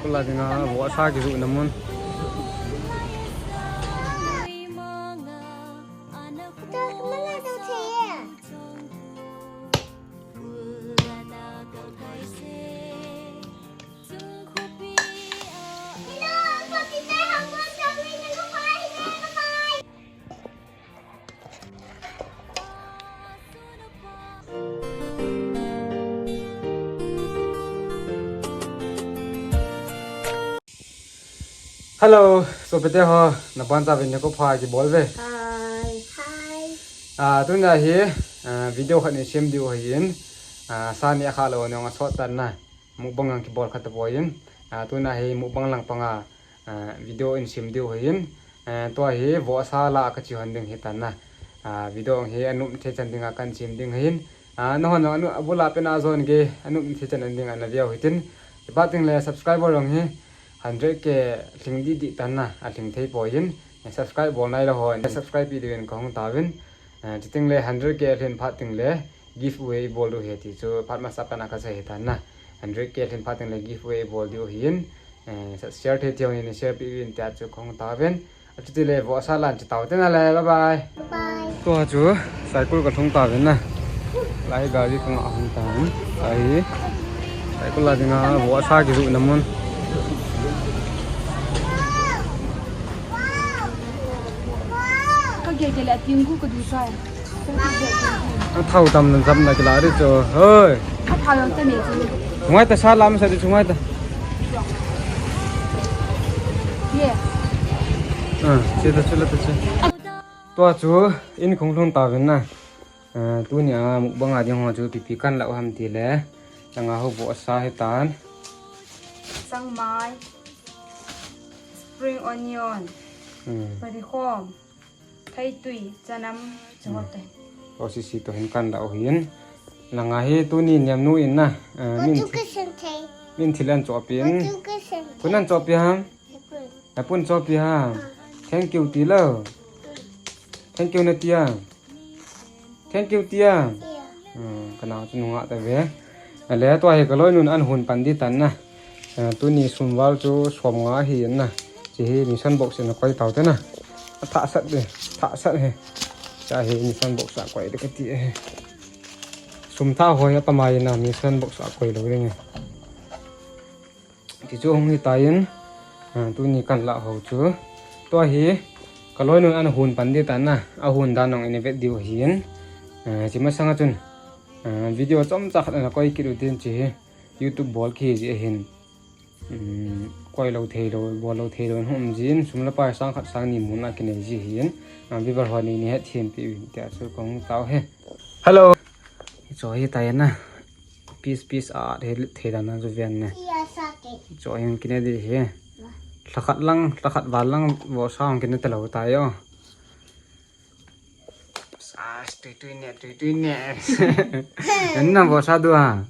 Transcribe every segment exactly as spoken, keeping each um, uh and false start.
Kula dinga vohsa kijuhna mun. Hello, sopite ho, nabonchauvin nikho pha kibol uve. Hi. Hi. Ah, tunia hi, ah, video khat isim diu ahin, ah, sa ni akha lou nung asot tan na, mukbang lang kibol khat tapon, ah, tunia hi mukbang lang panga, ah, video isim diu ahin, ah, tua hi vohsa la kache hon ding hitan na, ah, video hi anop thei chan dinga kahin sem ding ahin, ah, nahon jong anu-, abula pen a jon gei anop thei chan dinga naveu hitin, ipat tengle subscriber jong hi hundred K lhing didi tan na, alhing thei poi, eh, subscribe bol nailou hon, eh, subscribe peh diuvin kahung tauvin, eh, chutengle hundred K alhin phat tengle giveaway ibol diu ahi ti chu phat masa pen a kasei hitan na, hundred K alhin phat tengle giveaway ibol diu ahin, eh, share thei thei uvin, share peh uvin tia chu kahung tauvin, achutile vohsa lan che taute nale, bye bye. Bye. Tua chu, Saikul kalhung tauvin na. Lai gari kanga hung tan. Ahi. Saikul la dinga vohsa kijuhna mun. Ka gel gel a tingku ka du sai. Athao tam nan jam na kila ri chu. Hoi. Athao jong tam e chu. Chungai ta sa lam sa di chungai ta. Ye. Ah, che ta chu la ta che. Tua chu in kahung lhung tauvin na. Ah, tunia mukbang a ding ho chu ipi ipi kahin lah u ham tile. Changa ho vohsa hitan. Changmai. Spring onion. Hmm. Parikhom. Theitui, chanam, chungot te. Tua sisi toh hin kahin lah u ahin. Langa hi tuni Niamnu in na, eh, min thil, min thil ahin chohpeh in. Koiyin ahin chohpeh ham? Napun chohpeh ham? Thank you tilou. Thank you nati am? Thank you ti am? Hmm, kanao chu nungah tave. Ale tua hi kaloinun ahin hon pan ding tan na. Eh, tuni sum val chu som nga ahi na. Hiche hi mission box in akoi taute na. Athah sat ding, thah sat hi. Hiche hi mission box a koi ding kati ahi. Sum thah hoi apamai na mission box a koi lou ding ahi. Ti chu hung hitan, ah, tuni kahin lah ho chu. Tua hi, kaloinun ahin hon pan ding tan na, ahon dan jong ina vet diu ahin. Ah, hiche masanga chun, ah, video chomcha khat ana koi kit u tin hiche hi, YouTube bol kit ji ahin. Um, koi lou thei lou, bol lou thei lou, hung um jin, sum le pai sang khat sang ni mun a kinei ji ahin. Ah, viewer ho nei nei het thim pi tia chu kahung tao e. Hello. Hiche hi tai na. Piece, piece a, thei, thei dan a chu ven ne. Hiche hin kine ding ahi. Lhakhat lang, lhakhat val lang, vohsa hung kine talou tai o. Sa, tui tui ne, tui tui ne. Nang vohsa diu ham?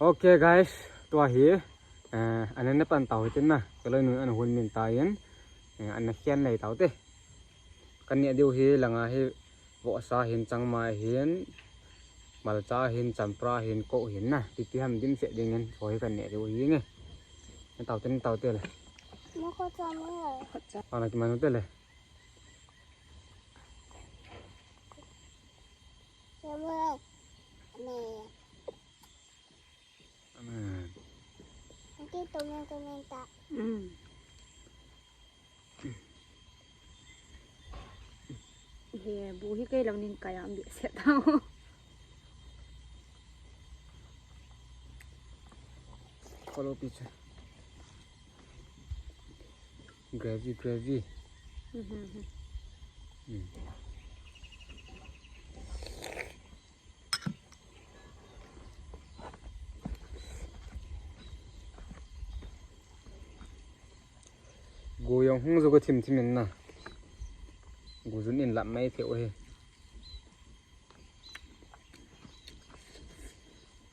Okay guys, tua hi, eh, ana na pan tau hitin na, kaloinun ana hon min tan, eh, ana khen lei taute. Kaneh diu hi langa hi vohsa hin, changmai hin, malcha hin, champra hin, ko hin na. Ipi ham dimset dingin, ko hi kaneh diu hi nge. Nataote, nataote le. Ana kiman u te le. Tumenta. Hmm. He, bu hi kei lang ning kaya ang di se ta. Follow picture. Gravy, gravy. Mhm. Hmm. Gu jong hung jo ka thim thim in na. Gu jun in lam mai thei u hi.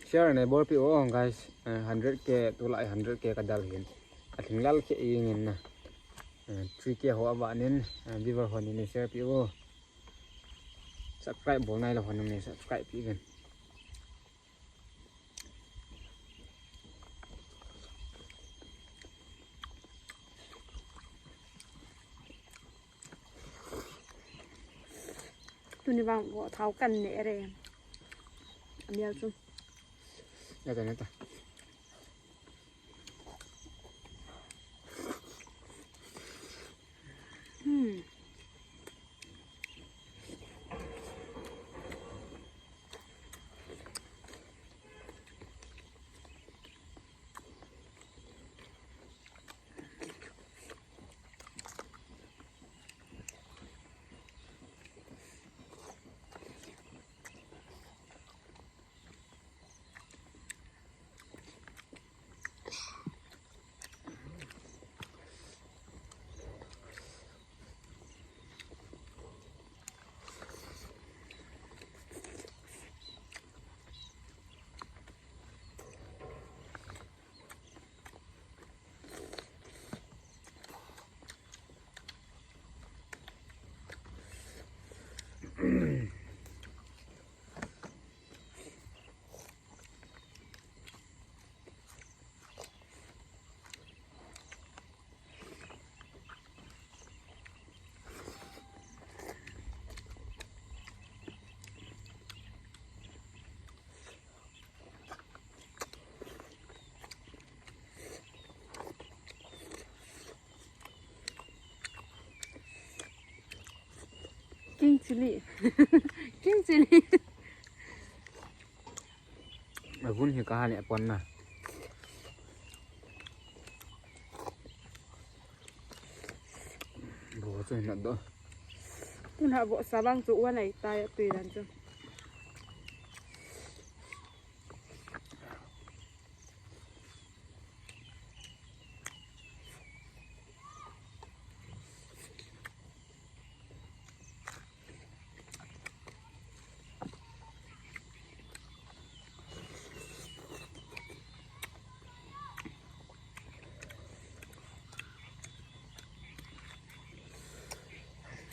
Share nei bol pi u guys. Eh, hundred K tulai hundred K ka dal hin. A thing lal khe i ngin na. Eh, three K ho ava nin, eh, viewer ho nin share pi u. Subscribe bol nai lo ho nin subscribe pi gin. Tuni vang vo thau kan ne re. Amial chu. Ya ta, ya ta. Hmm. King chilli. King chilli. Agun hi ka ha le pon na. Bo chu na do. Tun ha bo sa bang chu wan ai ta ya tui dan chu.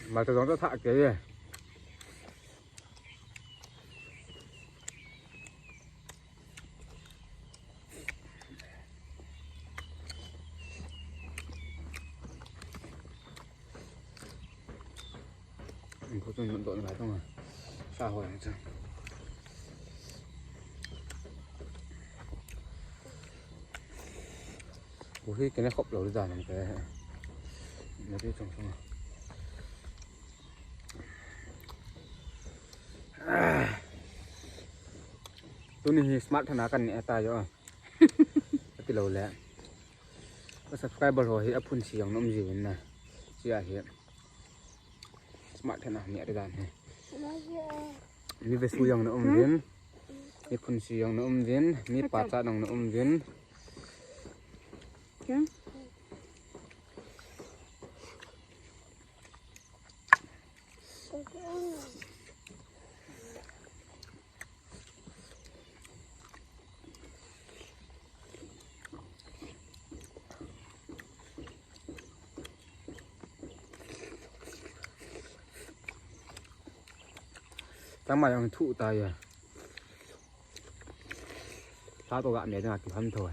Malta jong ta thah kei e. Ko chun don lai tong a. Sa ho yang chun. Ko hi kene khop lo da nang ke. Na ti chong chong. Tuni hi smart thana kan ne ta jo. Ati lo le. Ka subscriber ho hi aphun si jong na um jiuvin na. Chia hi. Smart thana ne ati dan hi. Mi vesu jong na um vin. Mi phun si jong na um vin. Mi pacha jong na um vin. Kya? Tama jong thu ta ya. Sa to ga me na ki ham tho.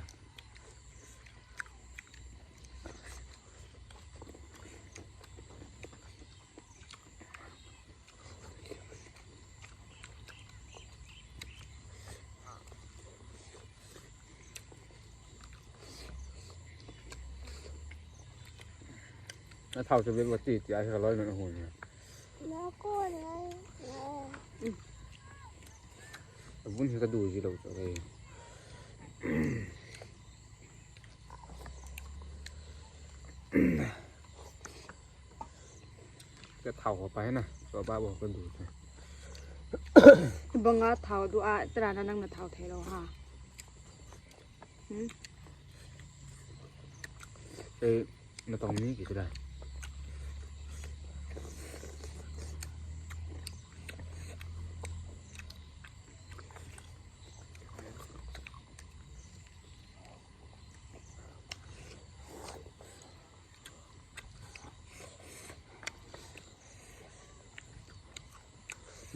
Na thao chu be ba ti ti a hi ka loi na hun. Na ko na. Bun hi ka du ji lo chu. Ka thao ho pa na. So ba bo ka du chu. Banga thao du a, tera na nang na thao thei lo ha. Hmm. Ei, na tong ni ki tira.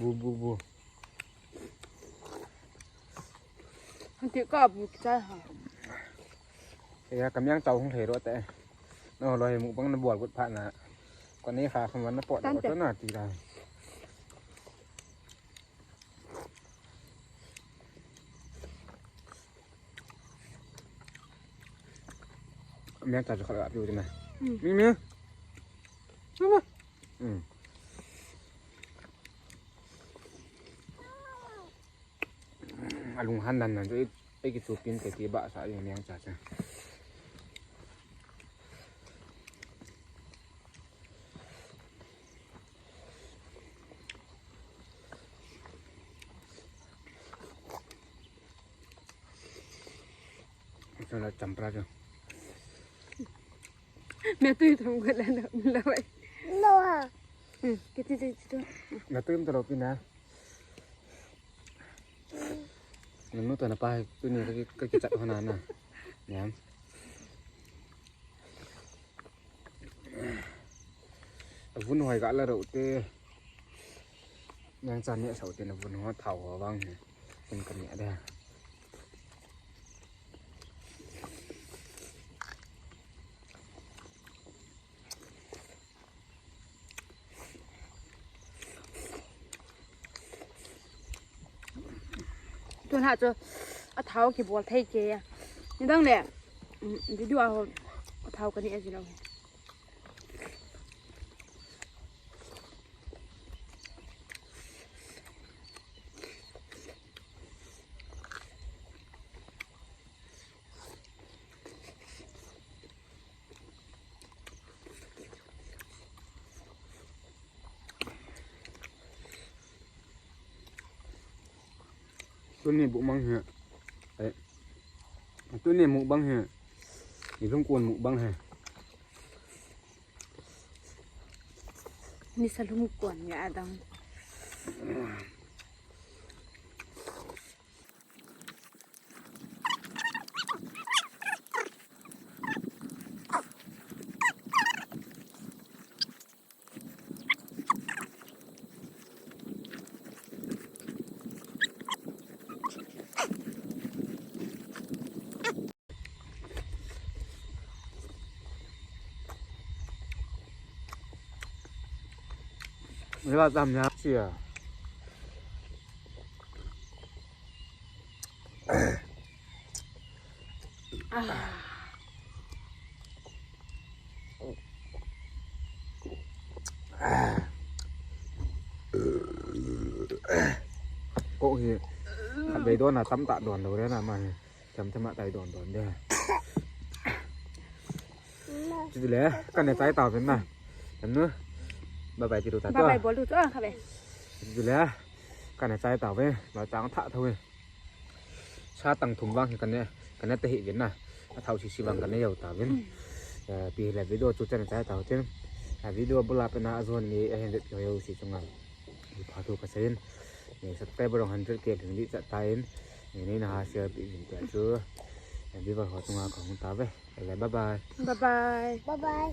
Bu, bu, bu. Hati ka bu kichai ha. Ya, ka miang chau hung thei ro te. No lo he mu bang na bol gut pha na. Ko ni kha kham na po. Tan te. Na ti la. Miang chau kha la piu te na. Hmm. Mi, mi. Mi, mi. Hmm. Alung han dan nan chu ei, ei kichu pin te ti ba sa i miang chau cha. Sa la champra chu. Na tui thum ko la lo, lo ai. Lo ha. Hmm, kiti ti ti tu. Na tui um ta lo pin na. Nanu ta na pa tu ni ka ki, ka kichat ho na na. Niam. Vun hoi ka la ro te. Yang chan ne sau te na vun ho thao ho vang he. Kun ka ne da. Tun ha chu a thao kibol thei kei a. Nidang le, um, video a ho a thao ka ne a ji lo. Tuni mukbang hi. Eh. Tuni mukbang hi. Ni lungkon mukbang hi. Ni sa lungkon ya adang. Ni ba tam ya chia. Ko hi, khat vei don a tam ta don lo re na ma hi. Cham cham a tai don don de. Chu le, ka ne chai tau ven na. Cham nu. Bye bye ti lu ta. Bye bye bol lu chu a kha ve. Chu le, ka ne chai tau ve. Ba chang tha tho ve. Sa tang thum vang hi ka ne, ka ne ta hi ven na. A thau si si vang ka ne yau ta ven. Eh, pi le video chu chan chai tau chen. A video bula pe na a zon ni a hin vet yo si chunga. Pha thu ka sa in. Eh, subscriber hundred K ling di cha ta in. Eh, ni na ha share pi ven ta chu. Eh, viewer ho chunga ka hung ta ve. Bye bye. Bye bye. Bye bye.